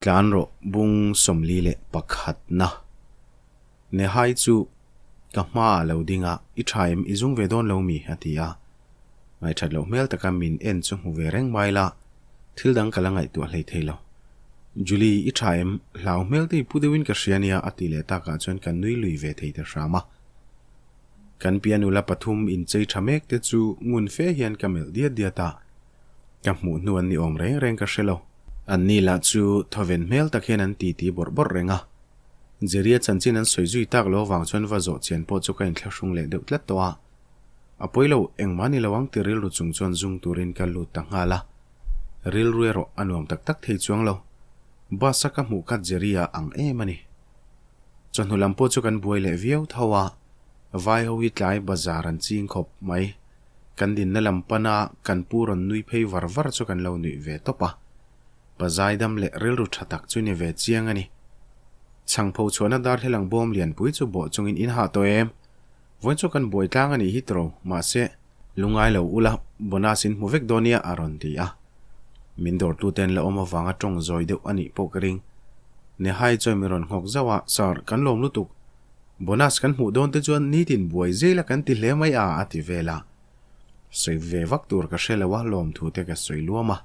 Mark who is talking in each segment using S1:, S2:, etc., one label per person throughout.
S1: Tlan rawh bung 41 na. Nehai chu ka hmaah lo ding a, I tha em, i zung ve dawn lo mi? a ti a. Ngaihthat loh hmel taka min en chu hmu ve reng mai la, thil dang ka la ngaihtuah hlei thei lo. Julie, i tha em? Hlau hmel te i pu deuhin ka hria nia a ti leh takah chuan ka nui lui ve thei ta hram a. Kan pianula pathum inchei tha mek te chu ngun fe hian ka melh diat diat a. Ka hmuh hnu an ni awm reng reng ka hre lo. An ni lah chu thawven hmel tak hian an titi bawrh bawrh reng a. Jeria chanchin an sawi zui tak lo avang chuan va zawh chian pawh chu ka inthlahrung leh deuh tlat tawh a. A pawi lo, engmah ni lo ang ti rilru chung chuan zung turin ka lut ta nghal a. Rilru erawh a nuam tak tak thei chuang lo. Bus a ka hmuh kha Jeria ang em a ni. Chawhnu lam pawh chu kan buai leh viau tho a, vai ho hi tlai bazar an ching khawp mai. Kan dinna lam pana kan pu rawn nui phei var var chu kan lo nuih ve tawp a. Pa zaidam leh rilru tha tak chu ni ve chiang a ni. Chhangpho chhuahna darthlalang bawm lianpui chu bawh chungin in hah tawh em? Vawiin chu kan buai tlang a nih hi tawh mahse lungai lo ula bonus in hmu vek dawn nia a rawn ti a. Min dawrtuten la awm avanga tawng zawi deuh a nih pawh ka ring. Nehai chuan min rawn nghawk zauh a, Sir, kan lawm lutuk. Bonus kan hmuh dawn te chuan nitin buai zel a kan ti hle mai a a ti vel a. Sawi ve vak tur ka hre lo a, lawmthu te ka sawi luam a.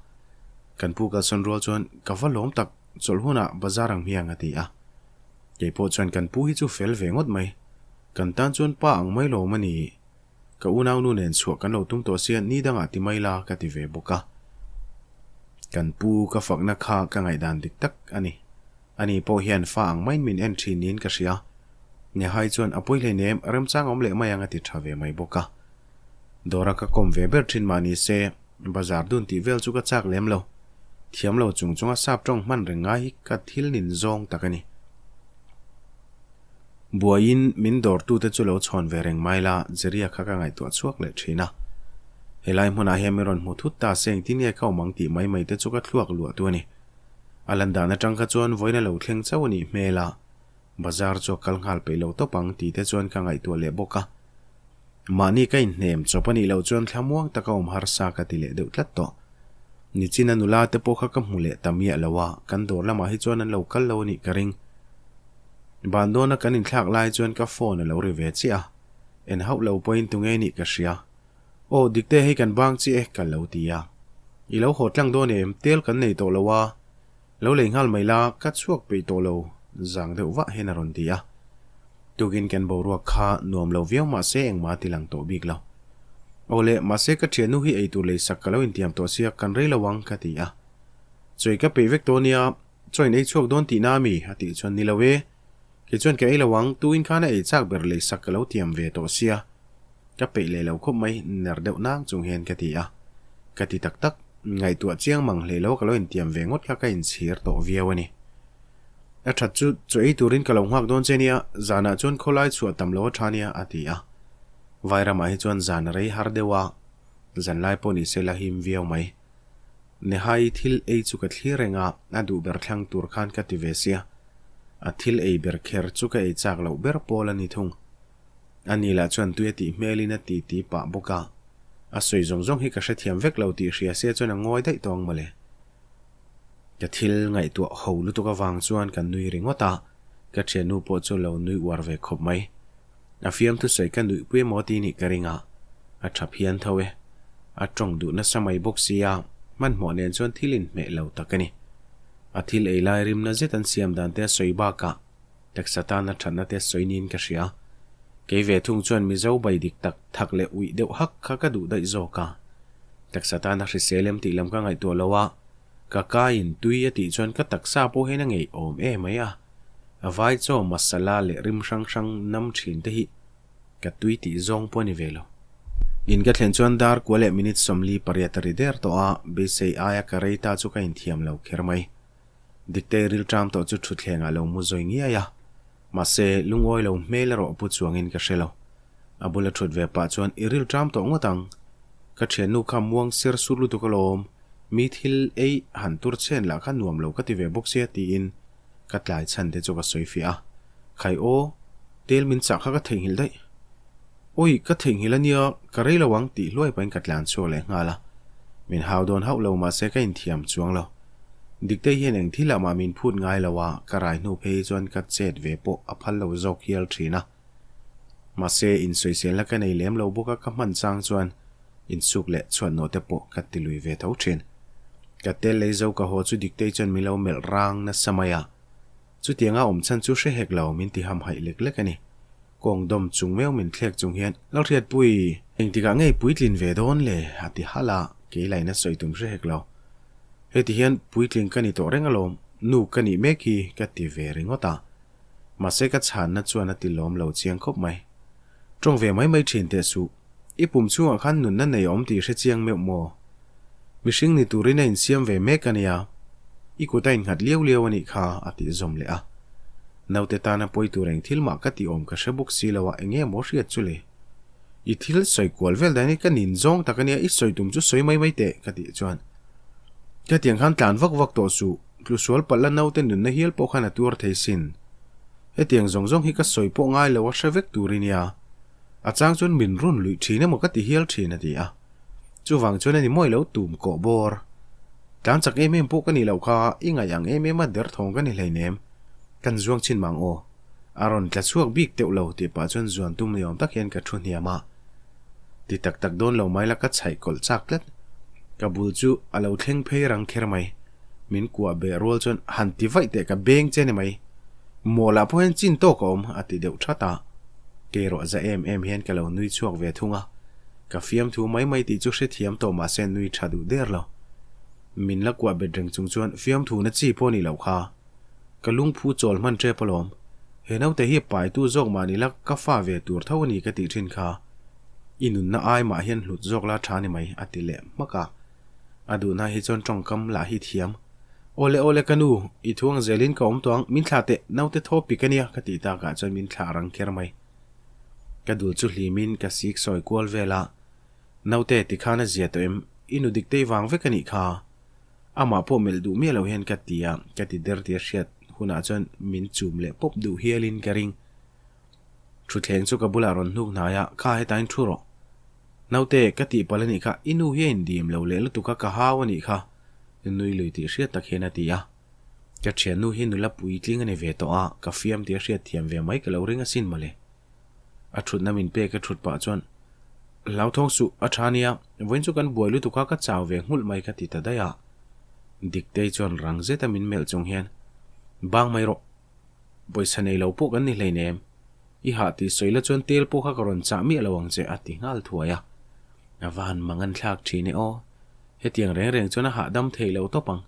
S1: Kan pu kalsawn rual chuan ka va lawm tak, chawlh hunah bazar ang hmiang a ti a. Kei pawh chuan kan pu hi chu fel ve ngawt mai. Kan tan chuan pa ang mai lawm a ni. Ka unaunu nen chhuah kan lo tum tawh sia ni dangah ti mai la ka ti ve bawk a. Kan pu ka fakna kha ka ngaihdan dik tak a ni. Ani pawh hian fa ang maiin min en thin niin ka hria. Nehai chuan a pawi hleinem, remchang awm leh mai ang a ti tha ve mai bawk a. Dawra ka kawm ve ber thin mah ni se, bazar dun tih vel chu ka chak lem lo. Thiam lo chung chunga sap tawng hman reng ngai hi ka thil nin zawng tak a ni. Buaiin min dawrtute chu lo chhawn ve reng mai la, Jeria kha ka ngaihtuah chhuak leh thin a. Helai hmunah hian min rawn hmu thut ta se engtin nge ka awm ang tih mai mai te chu ka thluak luah tu a ni. A lan dan atang kha chuan vawiin a lo thleng chauh a nih hmel a, bazar chu a kal nghal peih lo tawp ang tih te chuan ka ngaihtuah leh bawk a. Mahni ka inhnem chawp a nih loh chuan thlamuang taka awm harsa ka ti leh deuh tlat tawh. Nichina nula te pawh kha ka hmu leh ta miah lo a, kan dawr lamah hi chuan an lo kal lo a nih ka ring. Ban dawna kan inthlak lai chuan ka phone a lo ri ve chiah a, en hauh lo pawhin tunge nih ka hria. Aw, Dikte hei kan bang chiah e, ka lo ti a. I lo haw tlang dawn em, tel kan nei tawh lo a, lo lei nghal mai la, ka chhuak peih tawh lo, zang deuh vah hian a rawn ti a. Tukin kan boruak kha nuam lo viau mahse engmah a ti lang tawh bik lo. Aw le, mahse ka thiannu hi eitur lei sak ka lo intiam tawh sia, kan rei lo ang, ka ti a. Chawi ka peih vek tawh nia, chaw in ei chhuak dawn tihna a mi? a tih chuan ni lo e, kei chuan ka ei lo ang, tuin khan a ei chak ber lei sak ka lo tiam ve tawh sia. Ka peih leh lo khawp mai, ner deuh nang chung hian ka ti a. Ka ti tak tak, ngaihtuah chiang mang hlei lo ka lo intiam ve ngawt kha ka inchhir tawh viau a ni. A that chu chaw ei turin ka lo nghak dawn che nia, zanah chuan khawlai chhuah tam lo a tha nia a ti a. Vairamah hi chuan zan rei har deuh a, zanlai pawh ni se la him viau mai. Nehai thil ei chu ka thlir reng a, a duh ber thlang tur khan ka ti ve sia. A thil ei ber kher chu ka ei chak loh ber pawl a ni thung. A ni lah chuan tui a tih hmelin a ti ti pah bawk a, a sawi zawng zawng hi ka hrethiam vek lo tih hria se chuan a ngawi daih tawh ang mawle. Ka thil ngaihtuah ho lutuk avang chuan ka nui ringawt a, ka thiannu pawh chu lo nui uar ve khawp mai. A fiamthu sawi ka nuihpui emaw ti nih ka ring a, a tha phian tho e. A tawng duh nasa mai bawk sia, hmanhmawh nen chuan thil inhmeh lo tak a ni. A thil ei lai rimna zet an siam dan te a sawi bakah, Taksa tana thatna te sawi niin ka hria. Kei ve thung chuan Mizo bai dik tak thak leh uih deuh hak kha ka duh daih zawk a. Taksa tana hrisel em tih lam ka ngaihtuah lo a, ka kaiin tui a tih chuan ka taksa pawh hian a ngeiawm em mai a. A vai chaw masala leh rim hrang hrang nam thin te hi ka tui tih zawng pawh a ni ve lo. In ka thlen chuan dar kua leh minute 48 a ri der tawh a, beisei aia ka rei ta chu ka inthiam lo kher mai. Diktei rilṭam tawh chu ṭhutthlengah lo mu zawi ngiai a, mahse lungawi lo hmel erawh pu chuangin ka hre lo. A bula ṭhut ve pah chuan i rilṭam tawh ngawt ang. Ka ṭhiannu kha muang ser sur lutuk alawm, mi thil ei han tur chhen lah kha nuam lo ka ti ve bawk sia tiin ka tlai chhan te chu ka sawi fiah a. Khai aw, tel min chah kha ka theihnghilh daih. Awi, ka theihnghilh a nia, ka rei lo ang tih hluai pahin ka tlan chhuak leh nghal a. Min hau dawn hauh lo mahse ka inthiam chuang lo. Diktei hian eng thil ah mah min phut ngai lo a, ka rai hnu phei hi chuan ka chet ve pawh a phal lo zawk hial thin a. Mahse, insawiselna ka nei lem lo bawk a, ka hman chang chuan insuk leh chhuatnawh te pawh ka ti lui ve tho thin. Ka tel lei zo ka haw chu Diktei chuan min lo melh rang nasa mai a. Chutianga awm chhan chu hre hek lo, min ti hamhaih lek lek a ni. Kawng dawm chung meuh min thlek chung hian, Lalhriatpui! Engtikah ngei puitlin ve dawn le? a ti halh a, kei laina sawi tum hre hek lo. Heti hian puitling ka ni tawh reng alawm, nu ka nih mek hi ka ti ve ringawt a. Mahse ka chhanna chuan a ti lawm lo chiang khawp mai. Tawng ve mai mai thin teh suh. I pum chhungah khan nunna nei awm tih hre chiang meuh maw? Mihring ni turin a insiam ve mek a nia. I kut a innghat liau liau a nih kha, a tih zawm leh a. Naute tana pawi tur eng thil mah ka tih awm ka hre bawk si lo a, eng nge maw hriat chu le? I thil sawi kual vel dan hi ka nin zawng tak a nia, i sawi tum chu sawi mai mai teh, ka tih chuan. Khatiang khan tlan vak vak tawh suh, tlusual palh la naute nunna hial pawh khan a tuar thei sin. Hetiang zawng zawng hi ka sawi pawh ngai lo a hre vek tur i nia. A chang chuan min run luih thin emaw ka ti hial thin a ti a. Chuvang chuan a ni mawi lo tum kawh bawr. Tlan chak em em pawh ka nih loh kha, i ngaih ang em em a derthawng ka ni hleinem. Kan zuang chin mang aw. A rawn tla chhuak bik teuh lo tih pah chuan zuan tum ni awm tak hian ka thu hniam a. Ti tak tak dawn lo mai la ka chhaih kawlh chak tlat. Ka bul chu a lo thleng phei rang kher mai. Min kuah beh rual chuan han ti vaih teh ka beng che ni mai. Mawlah pawh hian chin tawk a awm a ti deuh that a. Kei rawh za em em hian ka lo nui chhuak ve thung a. Ka fiamthu mai mai tih chu hrethiam tawh mah se nui tha duh der lo. Min la kuah bet reng chung chuan fiamthu na chi pawh a nih loh kha. Ka lungphu chawl hman tep alawm. He naute hi paitu zawk mah ni la ka fa ve tur tho a ni ka tih thin kha. I nunna ai mah hian hlut zawk la tha ni mai a ti leh hmak a. A duhna hi chuan tawngkam lah hi thiam. Awle awle ka nu, i thuang zelin ka awm tawh ang, min thlah teh, naute thaw pik a nia ka tih takah chuan min thlah rang kher mai. Ka dul chu hlimin ka sik sawi kual vel a, Naute tikhan a zia tawh em, i nu diktei vang vek a nih kha. Amah pawh melh duh miah lo hian ka ti a, ka ti der tia hriat hunah chuan min chum leh pawp duh hialin ka ring. Thutthleng chu ka bulah rawn hnuk hnai a, Kha hetain thu rawh. Naute, ka tih palh a nih kha, i nu hi a indim lo leh lutuk a, ka hau a nih kha, nui lui tih hriat tak hian a ti a. Ka thiannu hi nula puitling a ni ve tawh a, ka fiam tih a hriat thiam ve mai ka lo ring asin mawle. A thutna min pek a thut pah chuan, Hlauthawng suh, a tha nia, vawiin chu kan buai lutuk a, ka chau ve nghulh mai ka ti ta daih a. Diktei chuan rang zeta min melh chung hian, Bang mai rawh, pawisa nei lo pawh kan ni hleinem, i hah tih sawi la chuan tel pawh kha ka rawn chah miah lo ang che a ti nghal thuai a. A va han mang an thlak thin e aw, hetiang reng reng chuan a hahdam thei lo tawp ang.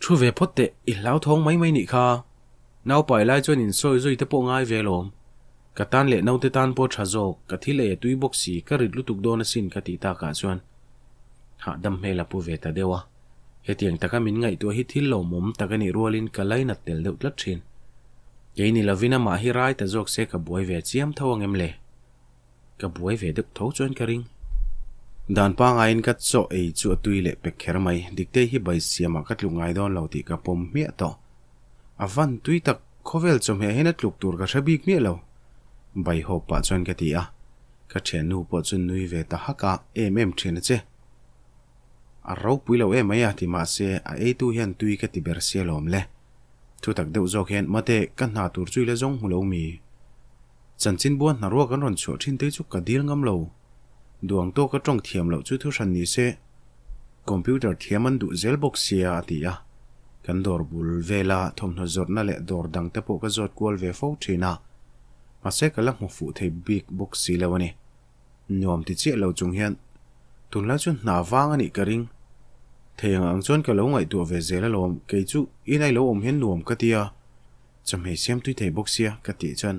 S1: Thu ve phawt teh, i hlauthawng mai mai nih kha. Naupai lai chuan insawi zui te pawh ngai ve lawm. Ka tan leh naute tan pawh tha zawk, ka thil ei a tui bawk si, ka rit lutuk dawn asin ka tih takah chuan hahdam hmel a pu ve ta deuh a. Hetiang taka min ngaihtuah hi thil lawmawm tak a nih rualin ka lainat tel deuh tlat thin. Kei ni lovin amah hi rai ta zawk se ka buai ve chiam tho ang em le? Ka buai ve deuh tho chuan ka ring. Dan pangaiin ka chaw ei chu a tui leh pek kher mai. Diktei hi bai siamah ka tluk ngai dawn lo tih ka pawm hmiah tawh. A van tui tak, khawvel chawhmeh hian a tluk tur ka hre bik miah lo. Bai hawp pah chuan ka ti a. Ka thiannu pawh chu nui ve ta hak a, em em thian a che. A ropui lo em mai a ti mahse a eitu hian tui ka ti ber sia lawm le. Thutak deuh zawk hian mate ka hna tur chu i la zawng hmu lo mi? Chanchin buan hnaruak an rawn chhuah thin te chu ka dil ngam lo. Duang tawka tawng thiam loh chu thuhran ni se, computer thiam an duh zel bawk sia a ti a. Kan dawr bul vela thawmhnaw zawrhna leh dawr dang te pawh ka zawt kual ve fo thin a, mahse ka la hmu fuh thei bik bawk si lo a ni. Nuam ti chiah lo chung hian tunlai chu hna vang a nih ka ring. Thei ang ang chuan ka lo ngaihtuah ve zel alawm, kei chu inai lo awm hian nuam ka ti a. Chawhmeh siam tui thei bawk sia ka tih chuan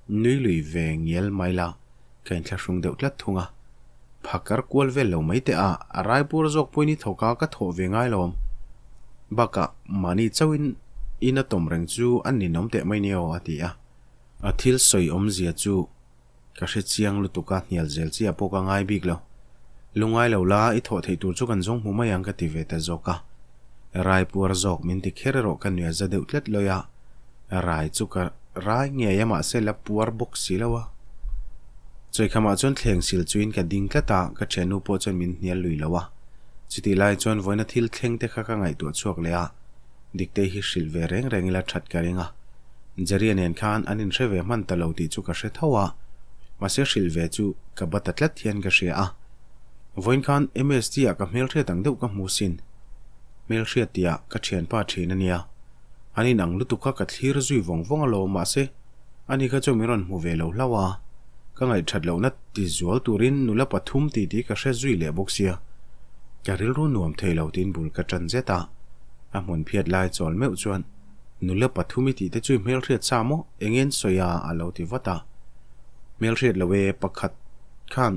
S1: nui lui ve ngial mai la ka inthlahrung deuh tlat thung a. Phakar kual vel lo mai teh a, a raipur zawk pawhin i thawk a ka thawh ve ngai lo. Bakah mahni chauhin in a tawm reng chu a ninawm teh mai nia aw a ti a. A thil sawi awmzia chu Ka hre chiang lutuk a, hnial zel chiah pawh ka ngai bik lo. Lungai lo la, i thawh theih tur chu kan zawng hmu mai ang ka ti ve ta zawk a. Rai puar zawk min ti kher erawh ka nuia za deuh tlat lawi a. Rai chu ka rai ngei a mahse la puar bawk si lo a. Chawikhamah chuan thleng sil chuin ka ding tlat a, ka thiannu pawh chuan min hnial lui lo a. Chutih lai chuan vawiina thil thleng te kha ka ngaihtuah chhuak leh a, Diktei hi hrilh ve reng reng ila that ka ring a. Jerry-a nen khan an inhre ve hman ta lo tih chu ka hre tho a, mahse hrilh ve chu ka ba ta tlat hian ka hria a. Vawiin khan MST-ah ka hmelhriat ang deuh ka hmu sin. Hmelhriat tihah ka thianpa thin a nia. An inang lutuk kha ka thlir zui vawng vawng alawm mahse ani kha chu min rawn hmu ve lo hlauh a, ka ngaihthat lohna ti zual turin nula pathum tih tih ka hre zui leh bawk sia. Ka rilru nuam thei lo tiin bul ka tan zet a, a hmun phiat lai chawl meuh chuan nula pathum i tih te chu i hmelhriat sa maw eng en sawi a a lo ti vat a. Hmelhriat lo e pakhat khan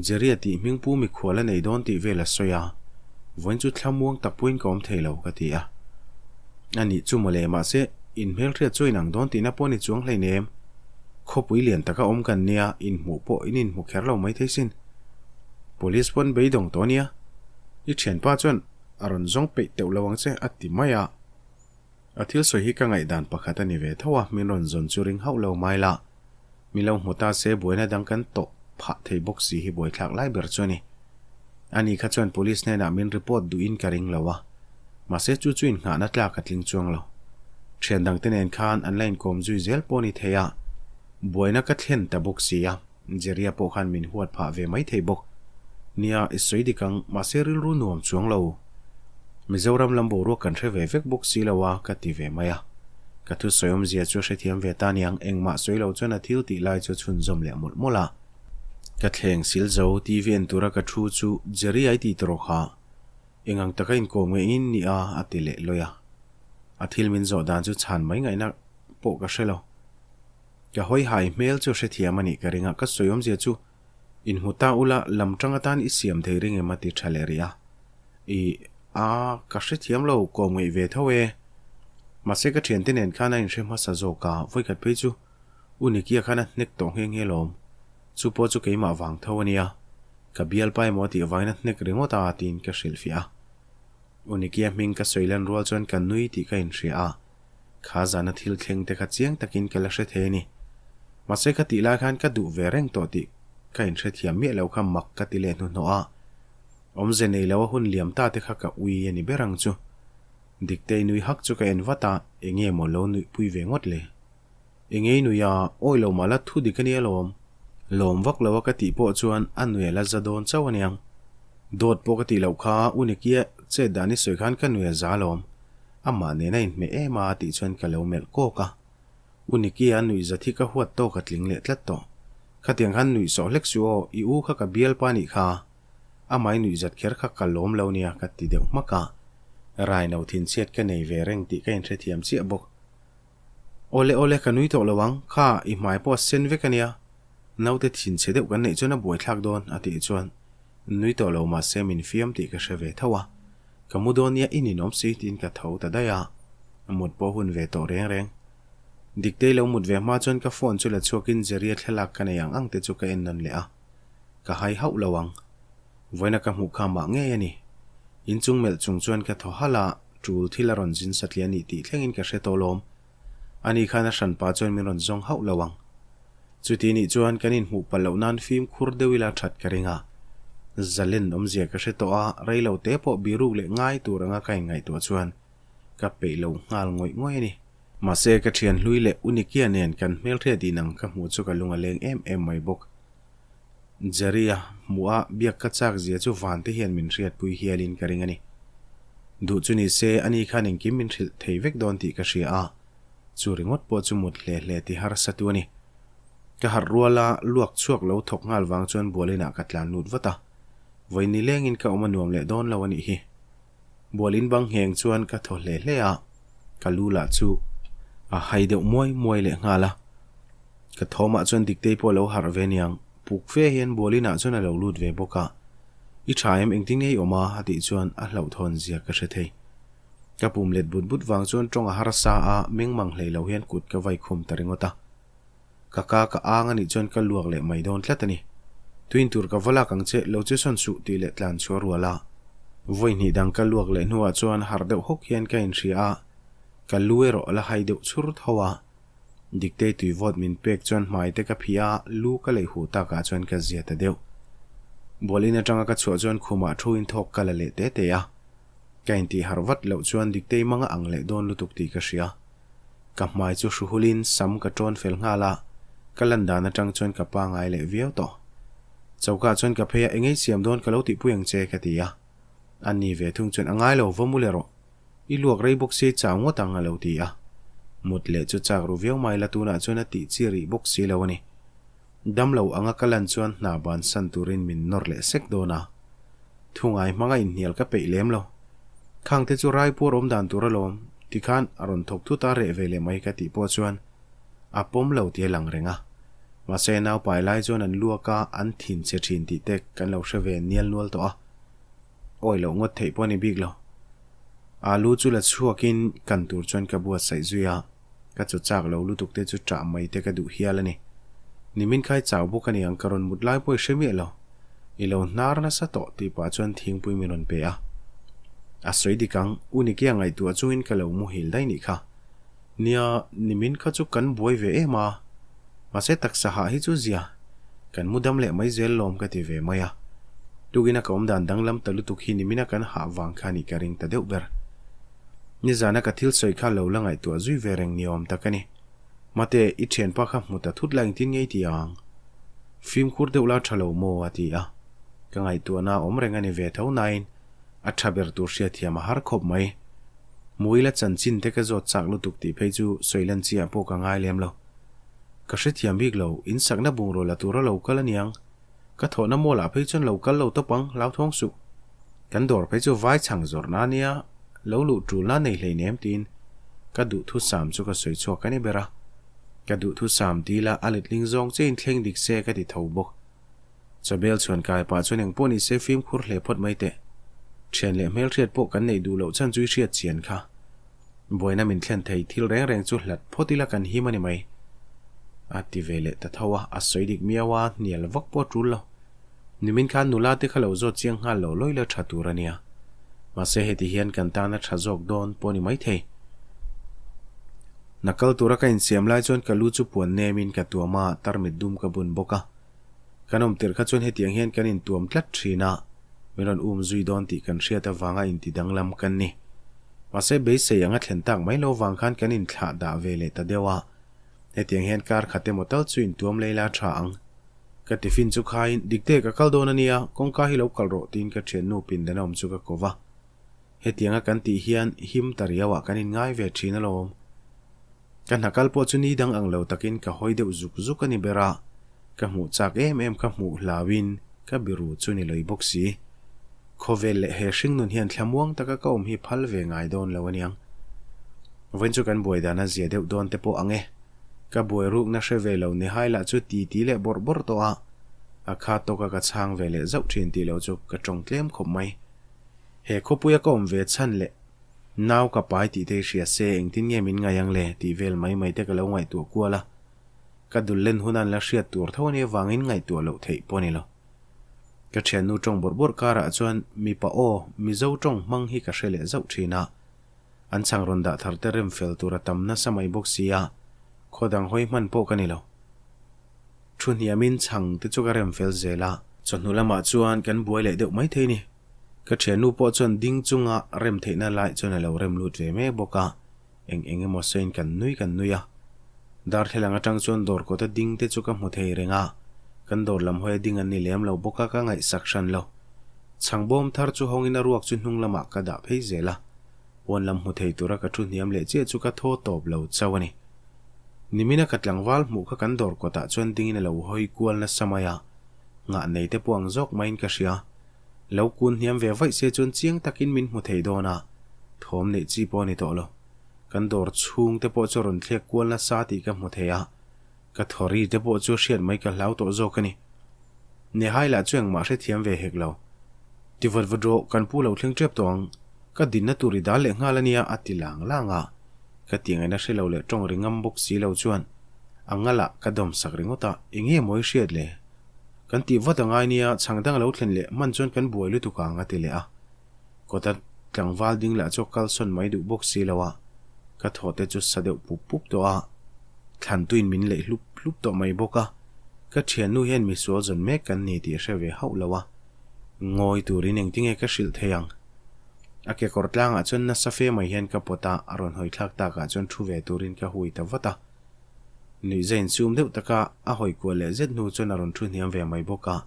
S1: Jerry-a tih hmingpu mikhual a nei dawn tih vel a sawi a, vawiin chu thlamuang tak pawhin ka awm thei lo ka ti a. A nih chu mawle mahse inhmelhriat chu inang dawn tihna pawh a ni chuang hleinem. Khawpui lian taka awm kan nia, inhmuh pawh in inhmu kher lo maithei sin. Police pawn beidawng tawh ania. I thianpa chuan a rawn zawng peih teuh lo ang che a ti mai a. A thil sawi hi ka ngaihdan pakhat a ni ve tho a, min rawn zawn chu ring hauh lo mai la. Mi lo hmu ta se buaina dang kan tawh phah thei bawk si hi buaithlak lai ber chu a ni. Ani kha chuan police hnenah min report duhin ka ring lo a, mahse chu chu inngahna tlak a tling chuang lo. Thian dangte nen khan an la inkawm zui zel pawh a ni thei a, buaina ka thlen ta bawk si a, Jerry-a pawh khan min huat phah ve mai thei bawk. Nia, i sawi dik ang, mahse rilru nuam chuang lo. Mizoram lam boruak kan hre ve vek bawk si lo a, ka ti ve mai a. Ka thusawi awmzia chu a hrethiam ve ta niang, engmah sawi lo chuan a thil tih lai chu a chhunzawm leh mawlh mawlh a. Ka thleng sil zo TV en tura ka thu chu Jerry ai ti tawh kha. Eng ang taka inkawm nge in ni a a ti leh lawi a. A thil min zawh dan chu chhan mai ngaihna pawh ka hre lo. Ka hawi hai hmel chu hrethiam a nih ka ring a, ka sawi awmzia chu inhmu ta ula lam tang atan i siam thei ring em a ti tha leh rih a. I a ka hrethiam lo kawm ngeih ve tho e. Mahse ka thiante nen khan a inhre hmasa zawk a, vawikhat phei chu U Nikia khan a hnek tawh nghe nghe lawm. Chu pawh chu keimah vang tho a nia. Ka bialpa emaw tih vain a hnek ringawt a tiin ka hrilhfiah a. U Nikia hming ka sawi lan rual chuan ka nui tih ka inhria a. Kha zana thil thleng te kha chiang takin ka la hre thei a ni. Mahse ka tih lai khan ka duh ve reng tawh tih ka inhrethiam miah lo kha mak ka ti leh hnuhnawh a. Awmze nei lo a hun liam ta te kha ka ui a ni ber ang chu. Diktei nui hak chu ka en vat a, enge maw lo nuihpui ve ngawt le? Engei nui a, awi lo mah la thu dik a nia lawm. Lawm vak lo a ka tih pawh chuan a nui a la za dawn chauh a niang. Dawt pawh ka tih loh kha u Nikia chet dan i sawi khan ka nui a za lawm. Amah nen a inhmeh em a tih chuan ka lo melh kawk a. U Nikia a nuih zat hi ka huat tawk a tling leh tlat tawh. Khatiang khan nuih sawh hlek suh aw, i u kha ka bialpa nih kha. Amah i nuih zat kher kha ka lawm lo nia ka ti deuh hmak a. Raino thinchhiat ka nei ve reng tih ka inhrethiam chiah bawk. Awle awle ka nui tawh lo ang, kha i hmai pawh a sen vek a nia, naute thinchhe deuh kan neih chuan a buaithlak dawn a tih chuan nui tawh lo mahse min fiam tih ka hre ve tho a, ka mu dawn nia i ninawm si tiin ka tho ta daih a, mut pawh hun ve tawh reng reng. Diktei lo mut ve hma chuan ka phone chu la chhuakin Jerry-a thlalak ka nei ang ang te chu ka en nawn leh a, ka hai hauh lo ang. Vawiina ka hmuh kha mah ngei a ni. Inchung melh chung chuan ka thaw halh a, tul thil a rawn zin satliah a nih tih thlengin ka hre tawh lawm. Ani khan a hranpa chuan min rawn zawng hauh lo ang. Chuti nih chuan kan inhmuh palh loh nan fimkhur deuh ila that ka ring a. Zalen awmzia ka hre tawh a, rei lo te pawh biruk leh ngai tur anga ka inngaihtuah chuan ka peih lo nghal ngawih ngawih a ni. Mahse ka thian hlui leh Unikia nen kan hmelhriat inang ka hmuh chu ka lung a leng em em mai bawk. Jerry-a hmuh a biak ka chak zia chu van te hian min hriatpui hialin ka ring a ni. Duh chu ni se ani khan engkim min hrilh thei vek dawn tih ka hria a, chu ringawt pawh chu mut hle hle ti harsa tu a ni. Ka harh rual a, luak chhuak lo thawk nghal vang chuan bualin ah ka tlan lut vat a. Vawi ni lengin ka awm a nuam leh dawn lo a nih hi. Bualin bang ngheng chuan ka thaw hle hle a, ka lu lah chu a hai deuh muai muai leh nghal a. Ka thawmah chuan Diktei pawh a lo harh ve niang, puk fe hian Bualinah chuan a lo lut ve bawk a. I tha em engtin nge i awm a? a tih chuan a hlauhthawn zia ka hre thei. Ka pum let but but vang chuan tawng a harsa a, mengmang hlei lo hian kut ka vai khum ta ringawt a. Ka ka ka ang a nih chuan ka luak leh mai dawn tlat a ni. Tuin tur ka va lak ang che, lo che sawn suh tih leh tlan chhuah rual a. Vawi hnih dang ka luak leh hnuah chuan harh deuh hawk hian ka inhria a, ka lu erawh a la hai deuh chhur tho a. Diktei tui vawt min pek chuan hmai te ka phih a, lu ka leih huh takah chuan ka zia ta deuh. Bual in atanga ka chhuah chuan khumah thu in thawk ka la leh te te a. Ka intih harh vat loh chuan Diktei manga ang leh dawn lutuk tih ka hria. Ka hmai chu hruhulin sam ka tawn fel nghal a, ka lan dan atang chuan ka pangai leh viau tawh. Choka chuan ka phei a, engei siam dawn ka lo tihpui ang che ka ti a. A ni ve thung chuan a ngai lo, va mu leh rawh. I luak rei bawk si chau ngawt ang a lo ti a. Mut leh chu chak ru viau mai la tunah chuan a tih chi rih bawk si lo a ni. Dam lo anga ka lan chuan hna bansan turin min nawr leh sek dawn a. Thungai hmanga inhnial ka peih lem lo. Khangte chu Raipur awm dan tur alawm, tikhan a rawn thawk thut a reh ve leh mai ka tih pawh chuan a pawm lo tih a lang reng a. Mahse naupai lai chuan an luak a, an thin chhe thin tih te kan lo hre ve nial nual tawh a. Awi loh ngawt theih pawh a ni bik lo. Alu chu la chhuakin kan tur chuan ka buatsaih zui a. Ka chaw chak lo lutuk te chu ṭah mai te ka duh hial a ni. Nimin khai chau bawk a ni ang ka rawn mut lai pawh i hre miah lo. I lo hnar nasa tawh tih pah chuan thingpui min rawn pe a. A sawi dik ang, u Nikia ngaihtuah chungin ka lo muhil daih nih kha. Nia, nimin kha chu kan buai ve em a. Mahse taksa hah hi chu zia. Kan mu dam leh mai zel lawm ka ti ve mai a. Tukin a ka awm dan danglam ta lutuk hi nimina kan hah vang kha nih ka ring ta deuh ber. Nizana ka thil sawi kha lo la ngaihtuah zui ve reng ni awm tak a ni. Mate, i thianpa kha hmu ta thut la engtin ngei ti ang? Fimkhur deuh la tha lo maw? a ti a. Ka ngaihtuahna a awm reng a ni ve tho nain a tha ber tur hriatthiam a har khawp mai. Hmuila chanchin te ka zawt chak lutuk tih phei chu sawi lan chiah pawh ka ngai lem lo. Ka hrethiam bik lo, in sakna bungraw la tura lo kal aniang. Ka thawhna mall ah phei chuan lo kal lo tawp ang, hlauthawng suh. Kan dawr phei chu vai chhang zawrhna ania, lo luh tulna nei hleinem tiin ka duhthusam chu ka sawi chhuak a ni ber a. Ka duhthusam ti ila a letling zawng chiahin thleng dik se ka ti tho bawk. Chawbel chhuan kai pah chuan engpawh ni se fimkhur hle phawt mai teh. Thian leh hmelhriat pawh kan neih duh loh chan chu i hriat chian kha. Buaina min thlen thei thil reng reng chu hlat phawt ila kan him a ni mai. A ti ve leh ta tho a, a sawi dik miau a, hnial vak pawh a tul lo. Nimin khan nula te kha lo zawt chiang nghal lo lawi la tha tur a nia. Mahse heti hian kan tan a tha zawk dawn pawh a ni maithei. Hna kal tura ka insiam lai chuan ka lu chu puan nemin ka tuam a, tarmit dum ka bun bawk a. Kan awm tirh kha chuan hetiang hian kan intuam tlat thin a, min rawn um zui dawn tih kan hriat avanga inti danglam kan ni. Mahse beisei anga thlen tak mai lo vang khan kan inthlah dah ve leh ta deuh a, hetiang hian kar khat emaw tal chu intuam lei la tha ang. Ka tiffin chu khaiin, Dikte ka kal dawn a nia, kawngka hi lo kal rawh tiin ka thiannu pindan a awm chu ka ko va. Hetianga kan tih hian him ta riauah kan inngai ve thin alawm. Ka hna kal pawh chu ni dang ang lo takin ka hawi deuh zuk zuk a ni ber a, ka hmuh chak em em ka hmuh hlauin ka biru chu ni lei bawk si. Khawvel leh he hringnun hian thlamuang taka ka awm hi phal ve ngai dawn lo aniang. Vawiin chu kan buai dan a zia deuh dawn te pawh ang e. Ka buai rukna hre ve lo ni hai lah chu ti ti leh bawrh bawrh tawh a, a kha tawka ka chhang ve leh zauh thin tih loh chu ka tawng tlem khawp mai. He khawpuia ka awm ve chhan leh nau ka pai tih te hi hria se engtin nge min ngaih ang le tih vel mai mai te ka lo ngaihtuah kual a, ka dul len hun an la hriat tur tho ania vangin ngaihtuah loh theih pawh a ni lo. Ka thiannu tawng bawrh bawrh karah chuan mipa aw Mizo tawng hmang hi ka hre leh zauh thin a, an chhang rawn dah thar te rem fel tur a tam nasa mai bawk si a, khaw dang hawi hman pawh ka ni lo. Thu hniamin chhang te chu ka rem fel zel a. Chawhnu lamah chuan kan buai leh deuh mai thei ni. Ka thiannu pawh chuan ding chunga rem theihna lai chuan a lo rem lut ve mek bawk a, eng eng emaw sawiin kan nui kan nui a. Darthlalang atang chuan dawr kawta ding te chu ka hmu thei reng a, kan dawr lam hawia ding an ni lem lo bawk a ka ngaihsak hran lo. Chhangbawm thar chu hawngin a ruak chu hnung lamah ka dah phei zel a, pawn lam hmu thei tura ka thu hniam leh chiah chu ka thaw tawp lo chauh a ni. Nimina ka tlangval hmuh kha kan dawr kawtah chuan dingin a lo hawi kual nasa mai a, nghah nei te pawh ang zawk maiin ka hria. Lo kun hniam ve vaih se chuan chiang takin min hmu thei dawn a, thawm neih chi pawh a ni tawh lo. Kan dawr chhung te pawh chu a rawn thlek kual nasa tih ka hmu thei a, ka thawri te pawh chu hriat mai ka hlau tawh zawk a ni. Nehai lah chu engmah hrethiam ve hek lo. Ti vat vat rawh, kan pu lo thleng tep tawh ang. Ka dinna tur i dal leh nghal a nia a ti lang lang a. Ka tih ngaihna hre lo leh tawng ri ngam bawk si lo chuan a ngalah ka dawm sak ringawt a, enge mawi hriat le? Kan tih vat a ngai nia, chhang dang a lo thlen leh hman chuan kan buai lutuk ang a ti leh a. Kawta tlangval ding lah chu a kalsawn mai duh bawk si lo a, ka thaw te chu sa deuh pup pup tawh a, thlan tuin min leih hlup hlup tawh mai bawk a, ka thiannu hian misual zawn mek kan ni tih a hre ve hauh lo a. Ngawi turin engtinge ka hrilh thei ang? A kekawr tlangah chuan nasa fe mai hian ka pawt a, a rawn hawi thlak takah chuan thu ve turin ka hui ta vat a. Nuihza insum deuh taka a hawi kual leh zet hnu chuan a rawn thu hniam ve mai bawk a.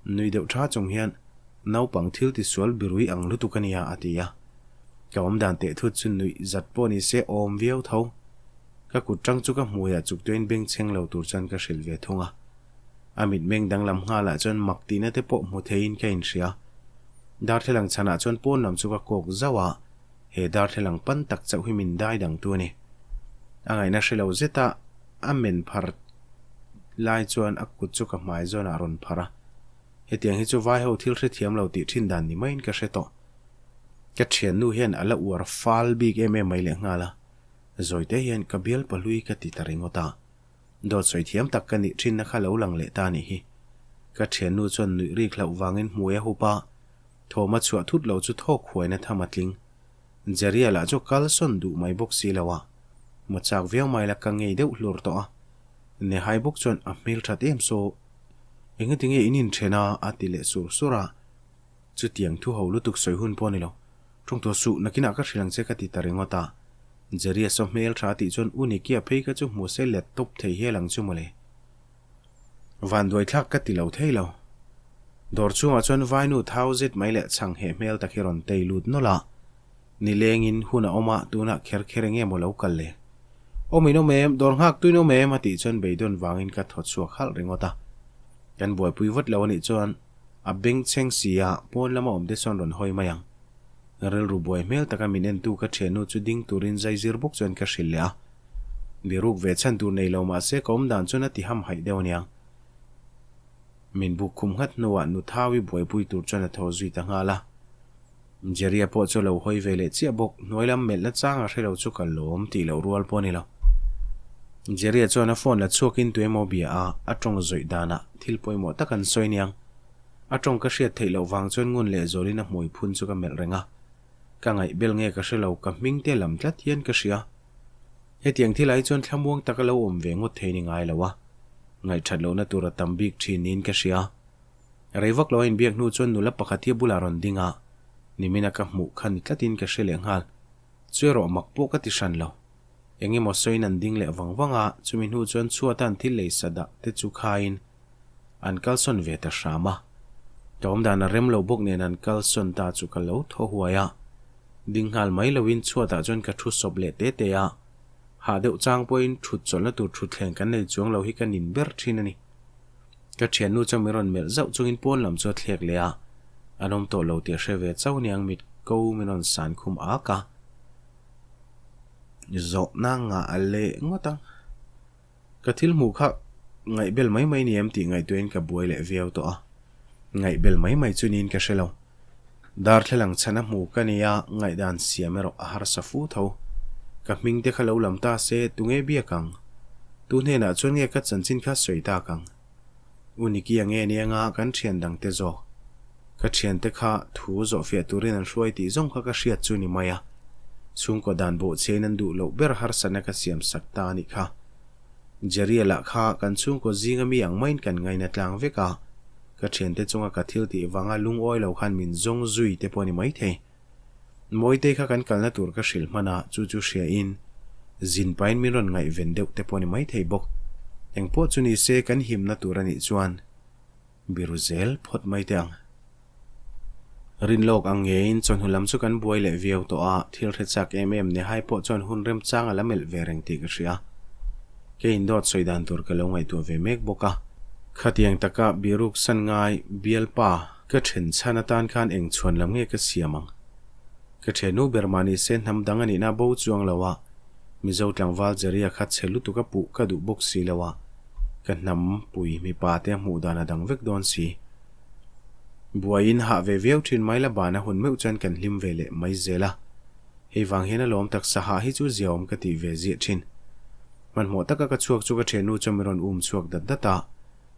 S1: Nui deuh tha chung hian, Naupang thil tisual birui ang lutuk a nia, a ti a. Ka awmdan teh thut chu nuih zat pawh ni se awm viau tho. Ka kut tang chu ka hmuiah chuktuain bengchheng lo tur chuan ka hrilh ve thung a. A mitmeng danglam nghalah chuan mak tihna te pawh hmu theiin ka inhria. Darthlalang chhanah chuan pawn lam chu ka kawk zauh a, he darthlalang pan tak chauh hi min dai dangtu a ni. A ngaihna hre lo zeta a men phar lai chuan a kut chu ka hmai zawnah a rawn phar a. Hetiang hi chu vai ho thil hrethiam lo tih thin dan ni maiin ka hre tawh. Ka thiannu hian a la uar fal bik em em mai lehnghal a, zawite hian ka bial pahlui ka ti ta ringawt a. Dawt sawi thiam tak ka nih thinna kha lo lang leh ta nih hi. Ka thiannu chuan nuih rik hlauh vangin hmui a hup a, thawm a chhuah thut lo chu thawk huaina tham a tling. Jerry-a lah chu kal sawn duh mai bawk si lo a, mu chak viau mai la ka ngei deuh hlur tawh a. Nehai bawk chuan a hmel that em saw, Engatinge in inthen a? a ti leh sur sur a. Chutiang thu ho lutuk sawi hun pawh a ni lo. Tawngtaw suh, nakinah ka hrilh ang che ka ti ta ringawt a. Jerry-a saw hmel tha a tih chuan U Nicky-a phei kha chu hmu se let tawp thei hial ang chu mawle. Vanduai thlak ka ti lo thei lo. Dawr chhungah chuan vainu thau zet mai leh chhang heh hmel tak hi rawn tei lut nawlh a. Nilengin hun a awm a, tunah kher kher enge maw lo kal le. Awm in awm em, dawr nghak tuin awm em a tih chuan beidawn vangin ka thaw chhuak halh ringawt a. Kan buaipui vat lo a nih chuan a bengchheng si a, pawn lama awm te chuan rawn hawi mai ang. Rilru buai hmel taka min entu ka thiannu chu ding turin zai zir bawk chuan ka hrilh leh a. Biruk ve chhan tur nei lo mahse ka awm dan chuan a ti ham haih deuh aniang. Min buk khum nghat hnuah Nuthawi buaipui tur chuan a tho zui ta nghal a. Jerry-a pawh chu a lo hawi ve leh chiah bawk, hnuai lam melhna chang a hre lo chu ka lawm tih loh rual pawh a ni lo. Jerry-a chuan a phone la chhuakin tuemaw bia a, a tawng zawih danah thil pawimawh tak an sawi aniang. A tawng ka hriat theih loh vang chuan ngun leh zawlin a hmui phun chu ka melh reng a. Ka ngaih bel nge ka hre lo, ka hming te lam tlat hian ka hria. Hetiang thil ah hi chuan thlamuang taka lo awm ve ngawt thei ni ngai lo a. Ngaihthat lohna tur a tam bik thin niin ka hria. Rei vak lo a inbiak hnu chuan nula pakhat hi a bulah rawn ding a, nimina ka hmuh kha ni tlatin ka hre leh nghal. Chu erawh mak pawh ka ti hran lo. Eng emaw sawiin an ding leh vang vang a, chumi hnu chuan chhuata an thil lei sa dah te chu khaiin an kalsawn ve ta hram a. Ka awmdan a rem lo bawk nen an kalsawn ta chu ka lo thaw huai a. Ding nghal mai loin chhuatah chuan ka thu sawp leh te te a. Hah deuh chang pawhin thut chawlhna tur thutthleng kan nei chuang lo hi ka nin ber thin a ni. Ka thiannu chuan min rawn melh zauh chungin pawn lam chu a thlek leh a, an awm tawh lo tih a hre ve chauh aniang mit ko min rawn san khum ak a. Zawhna ngah a leh ngawt ang. Ka thil hmuh kha ngaihbel mai mai ni em tih ngaihtuahin ka buai leh viau tawh a, ngaihbel mai mai chu niin ka hre lo. Darthlalang chhan a hmu ka ni a, ngaihdan siam erawh a harsa fu tho. Ka hming te kha lo lam ta se, tunge biak ang? Tu hnenah chuan nge ka chanchin kha sawi tak ang? U Nicky-a nge nia kan thian dang te zawk? Ka thiante kha thu zawhfiah turin an hruai tih zawng kha ka hriat chu ni mai a. Chhungkaw dan bawhchhiain an duh loh ber harsatna ka siam sak ta a nih kha. Jerry-a lah kha kan chhungkaw zinga mi ang maiin kan ngaina tlang vek a. Ka thiante chunga ka thil tih vanga lungawi lo khan min zawng zui te pawh a ni maithei. Mawitei kha kan kalna tur ka hrilh hman a, chu chu hria in zin pahin min rawn ngaihven deuh te pawh a ni maithei bawk. Engpawh chu ni se kan himna tur a nih chuan biru zel phawt mai teh ang. Rinlawk ang ngeiin chawhnu lam chu kan buai leh viau tawh a, thil hre chak em em Nehai pawh chuan hun remchang a la melh ve reng tih ka hria. Keiin dawt sawi dan tur ka lo ngaihtuah ve mek bawk a. Khatiang taka biruk san ngai bialpa ka then chhan atan khan eng chhuan lam nge ka siam ang? Ka thenu ber mah ni se hnam dang a nihna bo chuang lo a, Mizo tlangval Jerry-a kha chhe lutuk a puh ka duh bawk si lo a, ka hnam pui mipa te a hmuh dan a dang vek dawn si. Buaiin hah ve viau thin mai la ban a hun meuh chuan kan hlim ve leh mai zel a. Hei vang hian a lawm taksa hah hi chu ziaawm ka tih ve ziah thin. Hmanhmawh taka ka chhuak chu ka thiannu chuan min rawn um chhuak dat dat a,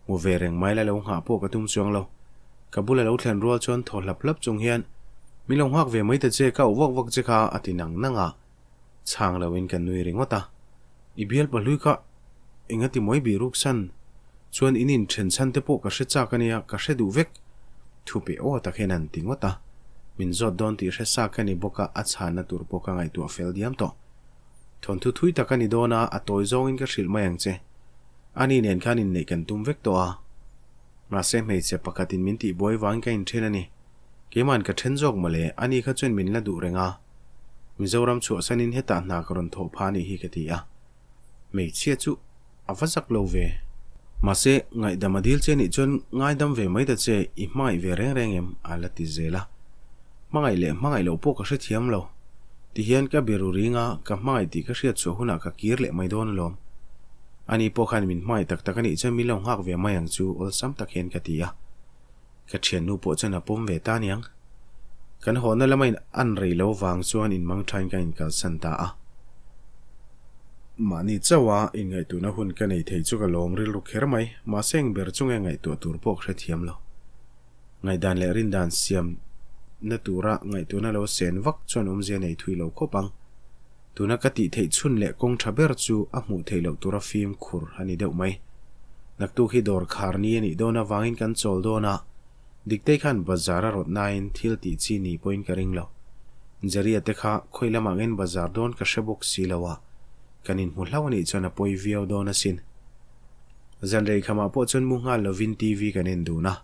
S1: hmu ve reng mai la lo nghah pawh ka tum chuang lo. Ka bula lo thlen rual chuan thaw hlap hlap chung hian, Min lo nghak ve mai ta che, ka auh vak vak che kha a ti nang nang a. Chhang loin ka nui ringawt a. I bial pahlui kha engati mawi bih ruk san chuan in inthen chhan te pawh ka hre chak a nia, ka hre duh vek. Thupe aw tak hian an ti ngawt a. Min zawt dawn tih hre sa ka ni bawk a, a chhanna tur pawh ka ngaihtuah fel diam tawh. Thawnthu thui tak a ni dawn a, a tawi zawngin ka hrilh mai ang che. Ani nen khan inneih kan tum vek tawh a. Mahse hmeichhe pakhatin min tihbuai vangin ka inthen a ni. Keima'n ka then zawk mawle, ani kha chuan min la duh reng a. Mizoram chhuahsanin hetah hna ka rawn thawh phah a nih hi ka ti a. Hmeichhia chu a va zak lo ve. Mahse, ngaihdam a dil che nih chuan ngaidam ve mai ta che, i hmangaih ve reng reng em? a la ti zel a. Hmangaih leh hmangaih loh pawh ka hrethiam lo. Tihian ka be ru ring a, ka hmangaih tih ka hriat chhuah hunah ka kir leh mai dawn alawm. Ani pawh khan min hmangaih tak tak a nih chuan min lo nghak ve mai ang chu awlsam tak hian ka ti a. Ka thiannu pawh chuan a pawm ve ta aniang. Kan hawhna lama in an rei lo vang chuan in mang thain ka inkalsan ta a. Mahni chauha inngaihtuahna hun ka nei thei chu ka lawm rilru kher mai, mahse eng ber chu nge ngaihtuah tur pawh ka hrethiam lo. Ngaihdan leh rindan siam na tura ngaihtuahna lo sen vak chuan awmzia nei thui lo khawp ang. Tuna ka tih theih chhun leh kawng tha ber chu a hmuh theih loh tura fimkhur a ni deuh mai. Naktuk hi dawr khar ni a nih dawn avangin kan chawl dawn a, Diktei khan bazar a rawt nain thil tih chi ni pawhin ka ring lo. Jerry-a te kha khawi lamah ngen bazar dawn ka hre bawk si lo a, kan inhmu hlauh a nih chuan a pawi viau dawn asin. Zanrei khamah pawh chuan mu nghal lovin TV kan en dun a,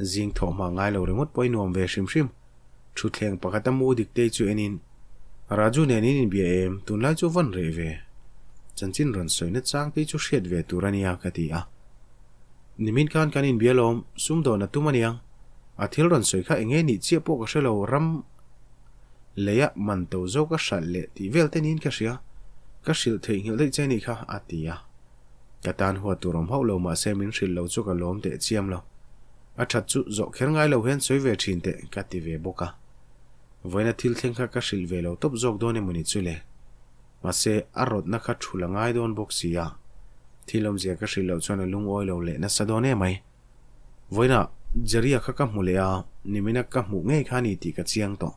S1: Zing thawh hma ngai lo ringawt pawh i nuam ve hrim hrim. Thutthleng pakhata mu Diktei chu enin, Raju nen in inbia em, tunlai chu vawn reh ve. Chanchin rawn sawina chang te chu hriat ve tur a nia ka ti a. Nimin khan kan inbia lawm, sumdawn a tum aniang. A thil rawn sawi kha enge nih chiah pawh ka hre lo, ram leia man to zawk a hralh leh tih vel te niin ka hria. Ka hrilh theihnghilh daih che nih kha, a ti a. Ka tan huat tur awm hauh lo mahse min hrilh lo chu ka lawm teh chiam lo. A that chu zawh kher ngai lo hian sawi ve thin teh ka ti ve bawk a. Vawiina thil thleng kha ka hrilh ve lo tawp zawk dawn emawni chu le. Mahse a rawtna kha thul a ngai dawn bawk si a. Thil awmzia ka hrilh loh chuan a lungawi lo leh nasa dawn emai. Vawiina Jerry-a kha ka hmu leh a, nimina ka hmuh ngei kha a ni tih ka chiang tawh.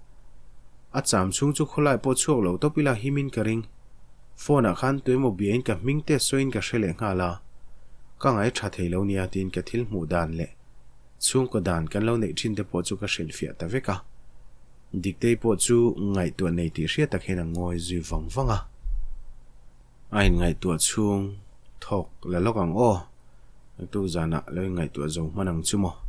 S1: A cham chhung chu khawlai pawh chhuak lo tawp ila himin ka ring. Phone ah khan tuemaw biain ka hming te sawiin ka hre leh nghal a, ka ngai tha thei lo nia tiin ka thil hmuh dan leh chhungkaw dan kan lo neih thin te pawh chu ka hrilhfiah ta vek a. Diktei pawh chu ngaihtuah nei tih hriat tak hian a ngawi zui vang vang a. A inngaihtuah chhung thawk la lawk ang aw, naktuk zanah lo inngaihtuah zo hman ang chu maw?